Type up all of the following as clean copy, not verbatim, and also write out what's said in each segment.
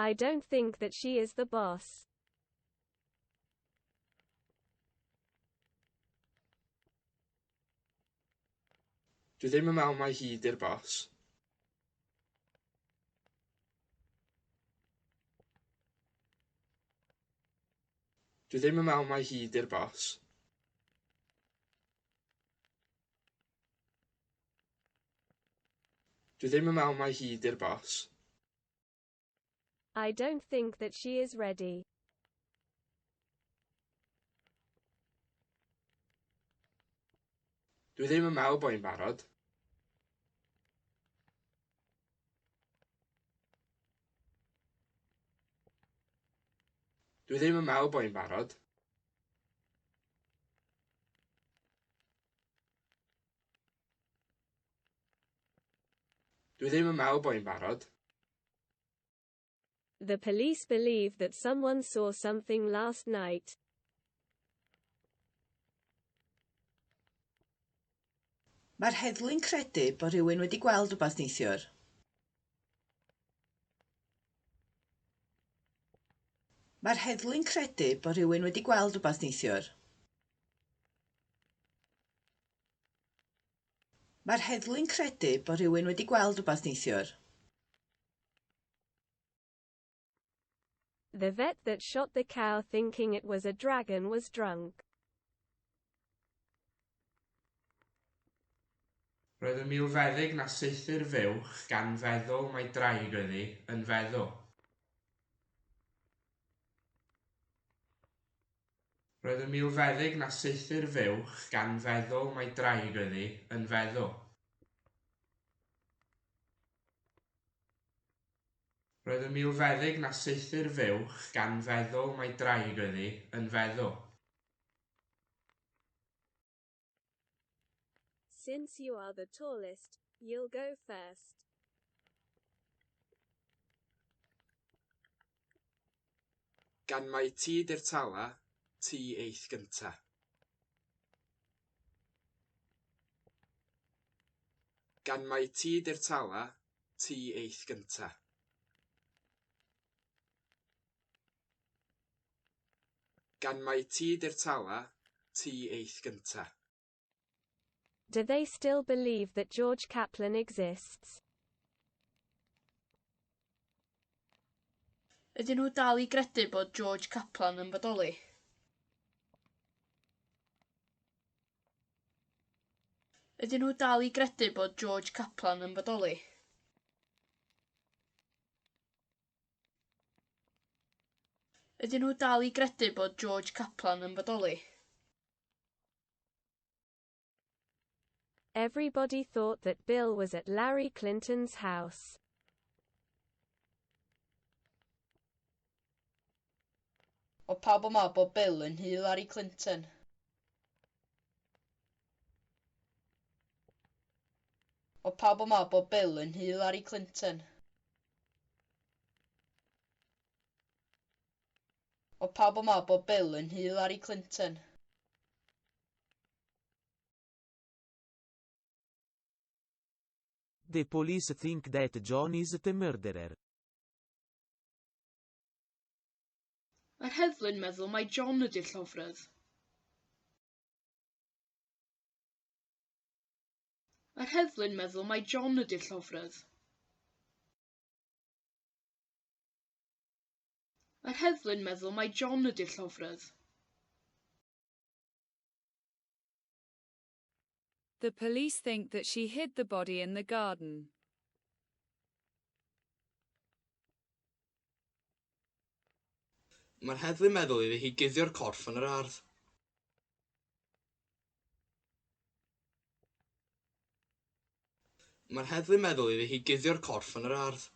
I don't think that she is the boss. Dwi ddim yn meddwl mai hi 'di'r bos. Dwi ddim yn meddwl mai hi 'di'r bos. Dwi ddim yn meddwl mai hi 'di'r bos. I don't think that she is ready. Dwi ddim yn meddwl bod hi'n barod. Dwi ddim yn meddwl bod hi'n barod. Dwi ddim yn meddwl bod hi'n barod. The police believe that someone saw something last night. Mae'r heddlu'n credu bod rhywun wedi gweld rhywbeth neithiwr. Mae'r heddlu'n credu bod rhywun wedi gweld rhywbeth neithiwr. Mae'r heddlu'n credu bod rhywun wedi gweld rhywbeth neithiwr. The vet that shot the cow thinking it was a dragon was drunk. Roedd y milfeddyg na saethu'r fuwch gan feddwl mai draig oedd hi, yn feddw. Roedd y milfeddyg na saethu'r fuwch gan feddwl mai draig oedd hi, yn feddw. Roedd y milfeddyg na saethu'r fuwch gan feddwl mai draig oedd hi, yn feddw. Since you are the tallest, you'll go first. Gan mai ti 'di'r tala, ti eith gynta. Gan mai ti 'di'r tala, ti eith gynta. Gan mai ti 'di'r tala, ti eith gynta. Do they still believe that George Kaplan exists? Ydyn nhw dal i gredu bod George Kaplan yn bodoli? Ydyn nhw dal i gredu bod George Kaplan yn bodoli? Ydyn nhw dal i gredu bod George Kaplan yn bodoli? Everybody thought that Bill was at Larry Clinton's house. Oedd pawb yn meddwl bod Bill yn nhŷ Larry Clinton. Oedd pawb yn meddwl bod Bill yn nhŷ Larry Clinton. Oedd pawb yn meddwl bod Bill yn nhŷ Larry Clinton. The police think that John is the murderer. Mae'r heddlu'n meddwl mai John ydy'r llofrudd. Mae'r heddlu'n meddwl mai John ydy'r llofrudd. Mae'r heddlu'n meddwl mai John ydy'r llofrudd. The police think that she hid the body in the garden. Mae'r heddlu'n meddwl iddi hi guddio'r corff yn yr ardd. Mae'r heddlu'n meddwl iddi hi guddio'r corff yn yr ardd.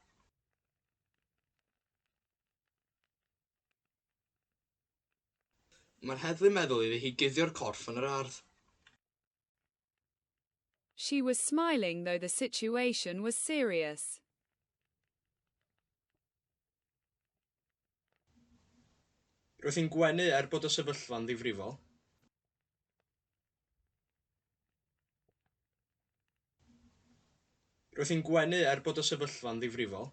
Mae'r heddlu'n meddwl iddi hi guddio'r corff yn yr ardd. She was smiling though the situation was serious. Roedd hi'n gwenu er bod y sefyllfa'n ddifrifol. Roedd hi'n gwenu er bod y sefyllfa'n ddifrifol.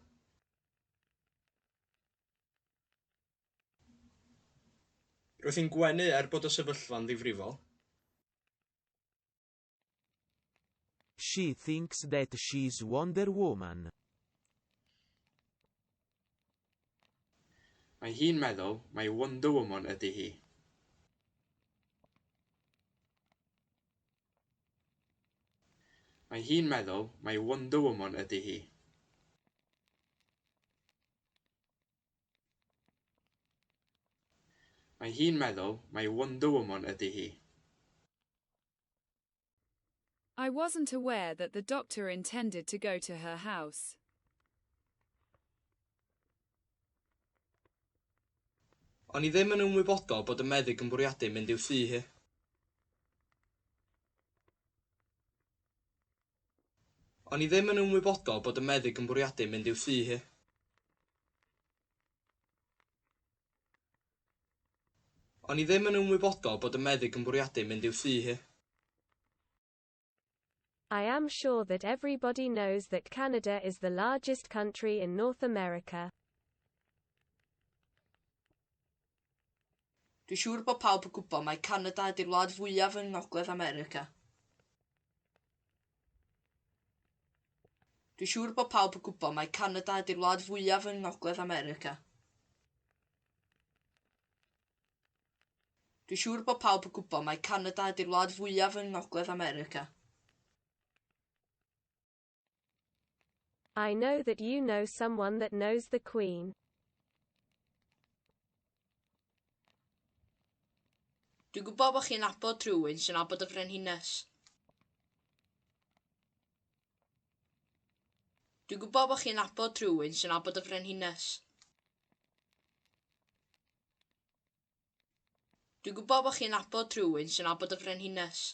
Roedd hi'n gwenu er bod y sefyllfa'n ddifrifol. She thinks that she's Wonder Woman. Mae hi'n meddwl mai Wonder Woman ydy hi. Mae hi'n meddwl mai Wonder Woman ydy hi. Mae hi'n meddwl mai Wonder Woman ydy hi. I wasn't aware that the doctor intended to go to her house. O'n i ddim yn ymwybodol bod y meddyg yn bwriadu mynd i'w thŷ hi. O'n i ddim yn ymwybodol bod y meddyg yn bwriadu mynd i'w thŷ hi. O'n i ddim yn ymwybodol bod y meddyg yn bwriadu mynd i'w thŷ hi. I am sure that everybody knows that Canada is the largest country in North America. Dwi'n siŵr bod pawb yn gwybod mai Canada ydy'r wlad fwyaf yng Ngogledd America. Dwi'n siŵr bod pawb yn gwybod mai Canada ydy'r wlad fwyaf yng Ngogledd America. Dwi'n siŵr bod pawb yn gwybod mai Canada ydy'r wlad fwyaf yng Ngogledd America. I know that you know someone that knows the Queen. Dwi'n gwybod bod chi'n nabod rhywun sy'n nabod y Frenhines. Dwi'n gwybod bod chi'n nabod rhywun sy'n nabod y Frenhines. Dwi'n gwybod bod chi'n nabod rhywun sy'n nabod y Frenhines.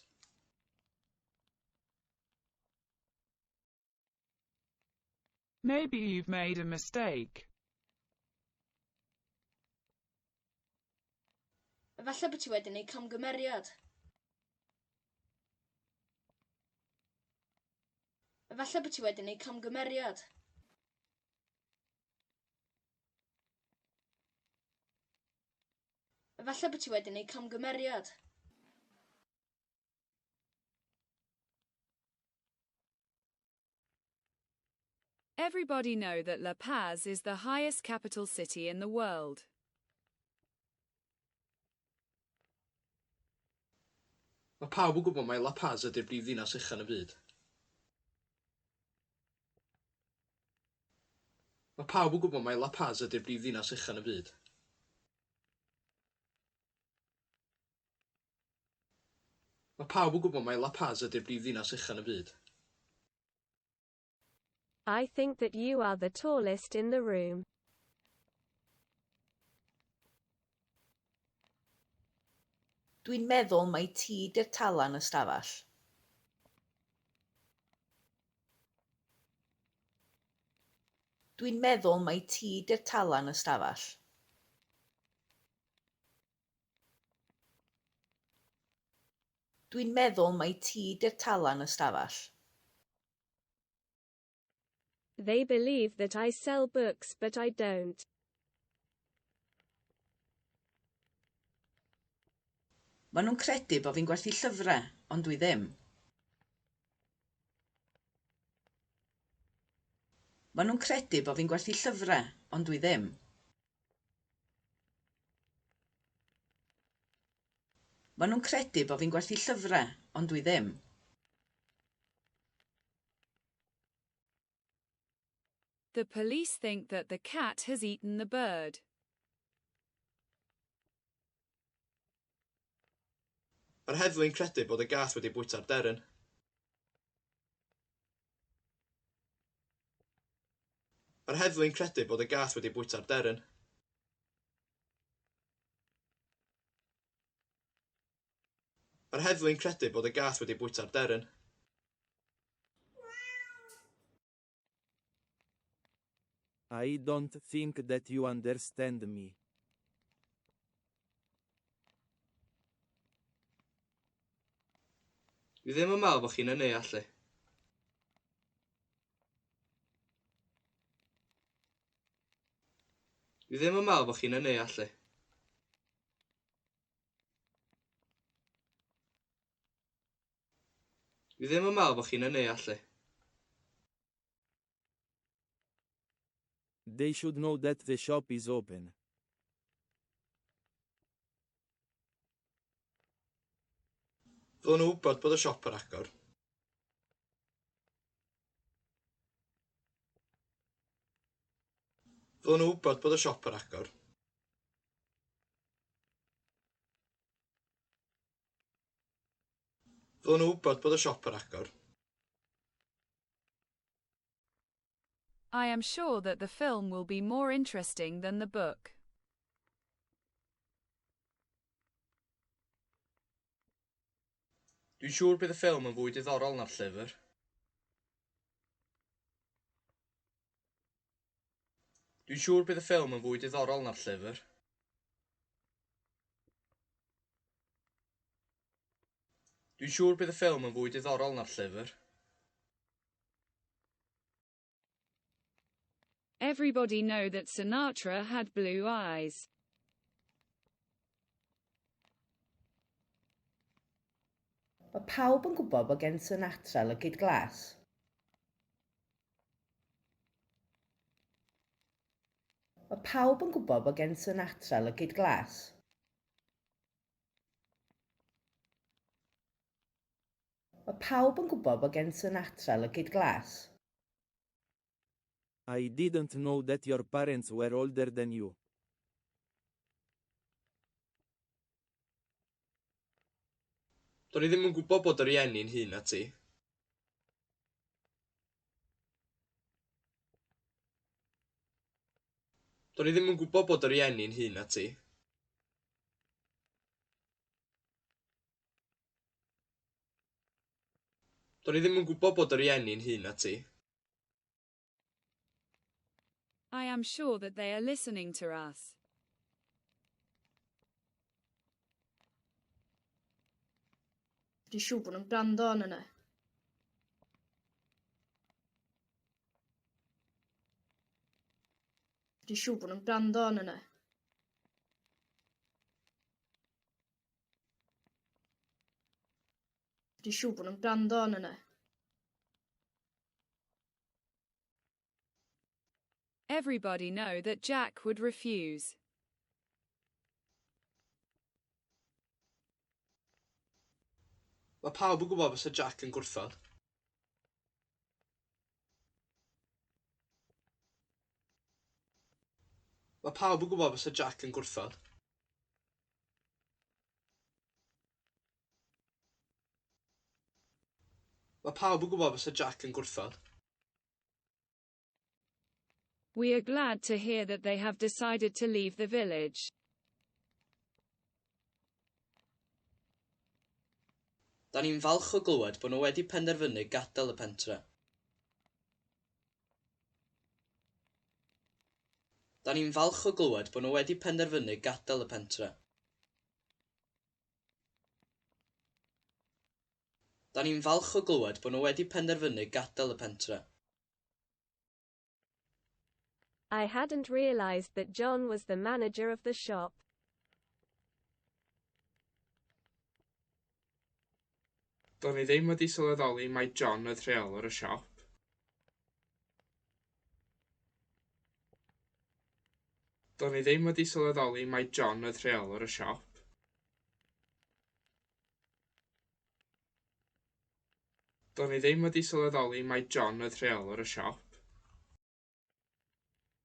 Maybe you've made a mistake. Efallai bod ti wedi gwneud camgymeriad. Efallai bod ti wedi gwneud camgymeriad. Efallai bod ti wedi gwneud camgymeriad. Everybody know that La Paz is the highest capital city in the world. Mae pawb yn gwybod mai La Paz ydy'r brifddinas ucha yn y byd. Mae pawb yn gwybod mai La Paz ydy'r brifddinas ucha yn y byd. Mae pawb yn gwybod mai La Paz ydy'r brifddinas ucha yn y byd. I think that you are the tallest in the room. Dwi'n meddwl mai ti 'di'r tala yn y stafell. Dwi'n meddwl mai ti 'di'r tala yn y stafell. Dwi'n meddwl mai ti 'di'r tala yn y stafell. They believe that I sell books but I don't. Maen nhw'n credu bo' fi'n gwerthu llyfrau, ond dwi ddim. Maen nhw'n credu bo' fi'n gwerthu llyfrau, ond dwi ddim. Maen nhw'n credu bo' fi'n gwerthu llyfrau, ond dwi ddim. The police think that the cat has eaten the bird. Mae'r heddlu'n credu bod y gath wedi bwyta'r deryn. Mae'r heddlu'n credu bod y gath wedi bwyta'r deryn. Mae'r heddlu'n credu bod y gath wedi bwyta'r deryn. I don't think that you understand me. Dwi ddim yn meddwl bod chi'n 'y neall i. Dwi ddim yn meddwl bod chi'n 'y neall i. Dwi ddim yn meddwl bod chi'n 'y neall i. They should know that the shop is open. Ddylen nhw wybod bod y siop ar agor. Ddylen nhw wybod bod y siop ar agor. Ddylen nhw wybod bod y siop ar agor. I am sure that the film will be more interesting than the book. Dwi'n siŵr bydd y ffilm yn fwy diddorol na'r llyfr. Dwi'n siŵr bydd y ffilm yn fwy diddorol na'r llyfr. Dwi'n siŵr bydd y ffilm yn fwy diddorol na'r llyfr. Everybody know that Sinatra had blue eyes. Mae pawb yn gwybod bod gen Sinatra lygaid glas. Mae pawb yn gwybod bod gen Sinatra lygaid glas. Mae pawb yn gwybod bod gen Sinatra lygaid glas. I didn't know that your parents were older than you. Do'n i ddim yn gwybod bod dy rieni'n hŷn na ti. Do'n i ddim yn gwybod bod dy rieni'n hŷn na ti. Do'n i ddim yn gwybod bod dy rieni'n hŷn na ti. I am sure that they are listening to us. Dwi'n siŵr bod nhw'n gwrando arnon ni. Dwi'n siŵr bod nhw'n gwrando arnon ni. Dwi'n siŵr bod nhw'n gwrando arnon ni. Everybody know that Jack would refuse. Mae pawb yn gwybod fysa Jack yn gwrthod. Mae pawb yn gwybod fysa Jack yn gwrthod. Mae pawb yn gwybod fysa Jack yn gwrthod. We are glad to hear that they have decided to leave the village. Da ni'n falch o glywed bod nhw wedi penderfynu gadael y pentre. Da ni'n falch o glywed bod nhw wedi penderfynu gadael y pentre. Da ni'n falch o glywed bod nhw wedi penderfynu gadael y pentre. I hadn't realized that John was the manager of the shop. Do'n i ddim wedi sylweddoli mai John oedd rheolwr y siop. Do'n i ddim wedi sylweddoli mai John oedd rheolwr y siop. Do'n i ddim wedi sylweddoli mai John oedd rheolwr y siop.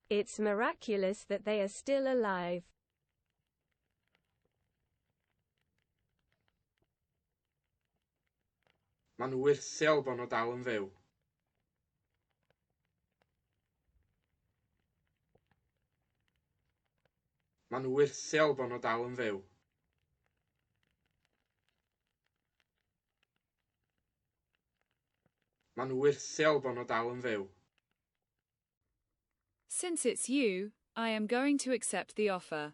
It's miraculous that they are still alive. Mae'n wyrthiol bod nhw dal yn fyw. Mae'n wyrthiol bod nhw dal yn fyw. Mae'n wyrthiol bod nhw dal yn fyw. Since it's you, I am going to accept the offer.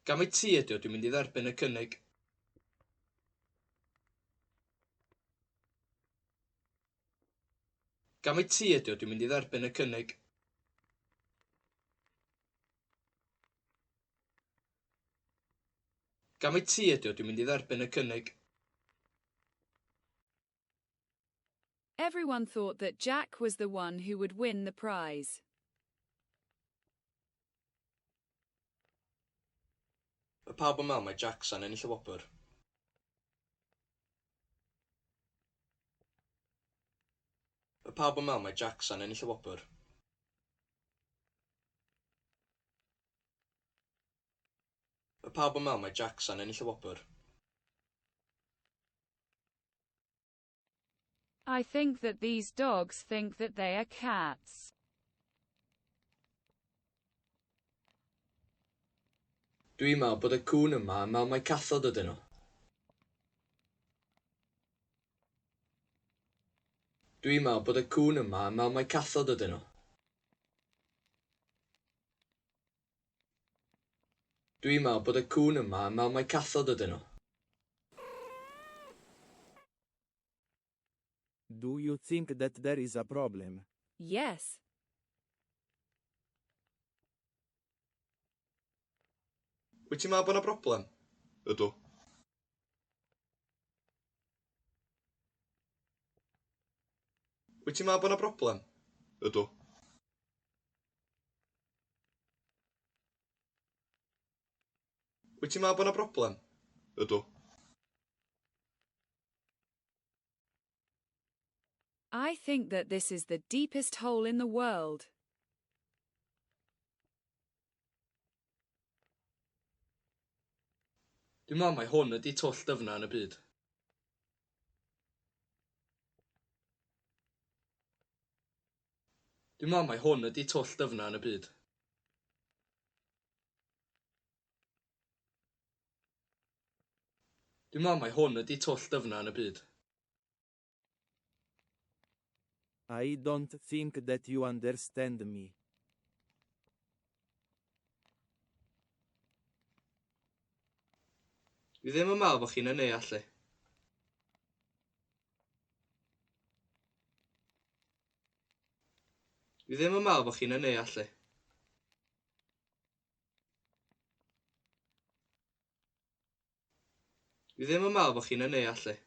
Gan mai ti ydy o, dwi'n mynd i dderbyn y cynnig. Gan mai ti ydy o, dwi'n mynd i dderbyn y cynnig. Gan mai ti ydy o, dwi'n mynd i dderbyn y cynnig. Everyone thought that Jack was the one who would win the prize. Mae pawb yn meddwl mai Jack 'sa'n ennill y wobr. Mae pawb yn meddwl mai Jack 'sa'n ennill y wobr. Mae pawb yn meddwl mai Jack 'sa'n ennill y wobr. I think that these dogs think that they are cats. Dwi'n meddwl bod y cŵn yma yn meddwl mai cathod ydyn nhw. Dwi'n meddwl bod y cŵn yma yn meddwl mai cathod ydyn nhw. Dwi'n meddwl bod y cŵn yma yn meddwl mai cathod ydyn nhw. Do you think that there is a problem? Yes. Wyt ti'n meddwl bod 'na broblem? Ydw. Wyt ti'n meddwl bod 'na broblem? Ydw. Wyt ti'n meddwl bod 'na broblem? Ydw. I think that this is the deepest hole in the world. Dwi'n meddwl mai hwn ydy twll dyfna yn y byd. Dwi'n meddwl mai hwn ydy twll dyfna yn y byd. Dwi'n meddwl mai hwn ydy twll dyfna yn y byd. I don't think that you understand me. Dwi ddim yn meddwl bod chi'n 'y neall i. Dwi ddim yn meddwl bod chi'n 'y neall i. Dwi ddim yn meddwl bod chi'n 'y neall i.